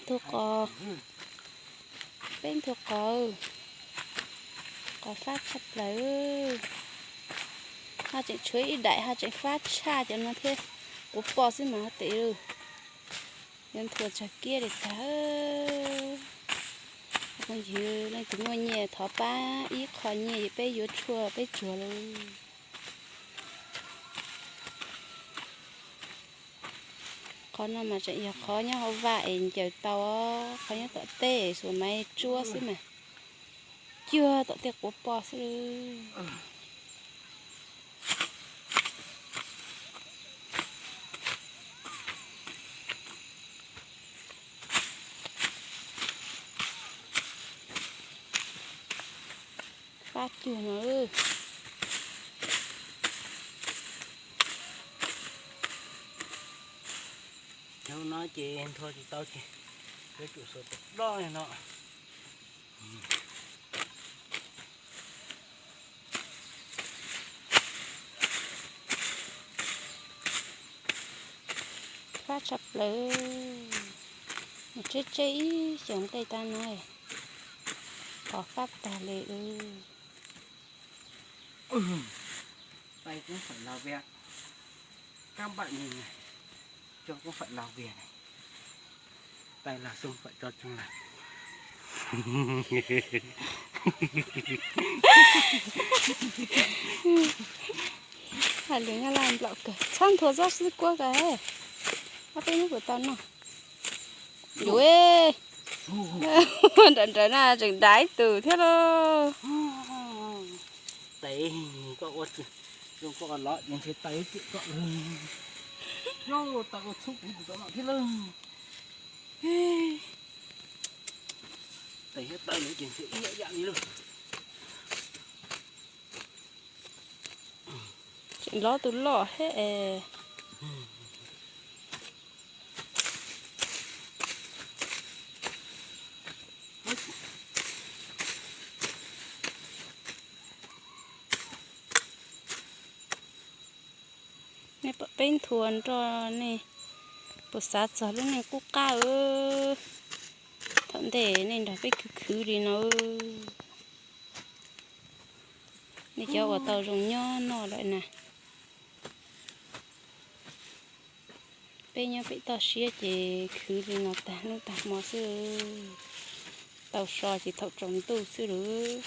Ntug qos, peb ntug qos, qos fab tshaj plaws. Ho tseem tshuav ib daim ho tseem fab tshaj cov no thiab, quav poj xwb mas tes, yuav nthuav tsag kiab li tag. Phooj ywg leej twg muaj nyiaj thov pab ib qho nyiaj es peb yuav tshuaj peb tsuag lauj. Qhov no mas tseem yog qhov nyob hauv vaj es ncaws tau, qhov nyob tom tej xuas maiv tsuab xwb mas, cuag tom tej quav poj xwb. Fab cuag no. Yog no ces nthuav tsis tau ces yuav tsum xuas tus dob no. Fab tshaj plaws, tseb tseb ib xyoos nqe tag no, qos fab tag li. Tay cũng phải làm việc, các bạn nhìn này, chân cũng phải làm việc này, tay làm xong phải cho chân làm. Hais lus Nyab Laj nplaum kawg, txhob nthuav txob xwb kuab kawg, ob peb hnub kuv tau noj. Yuav, nrawm nrawm na tseem dav ib tug thiab lauj. Tes koj ua zoo koj los ces ntshe tais tsim koj, tais ua txhub kuv tus tom no thiab lauj. Tes thiab taw lawm ces ntshe ib yam yam li lauj. Tseem lov tus loj thiab es. Nej pom peb nthuav nroj nej puas xav txog lub neej qub qab? Thaum ntej nej nrog peb khwv khwv li no, nej cov uas tau zoo nyob noj lawm na. Peb nyob pem toj siab ces khwv li no tag hnub tag hmo xwb, tau so ces thaum tsaus ntuj xwb lauj.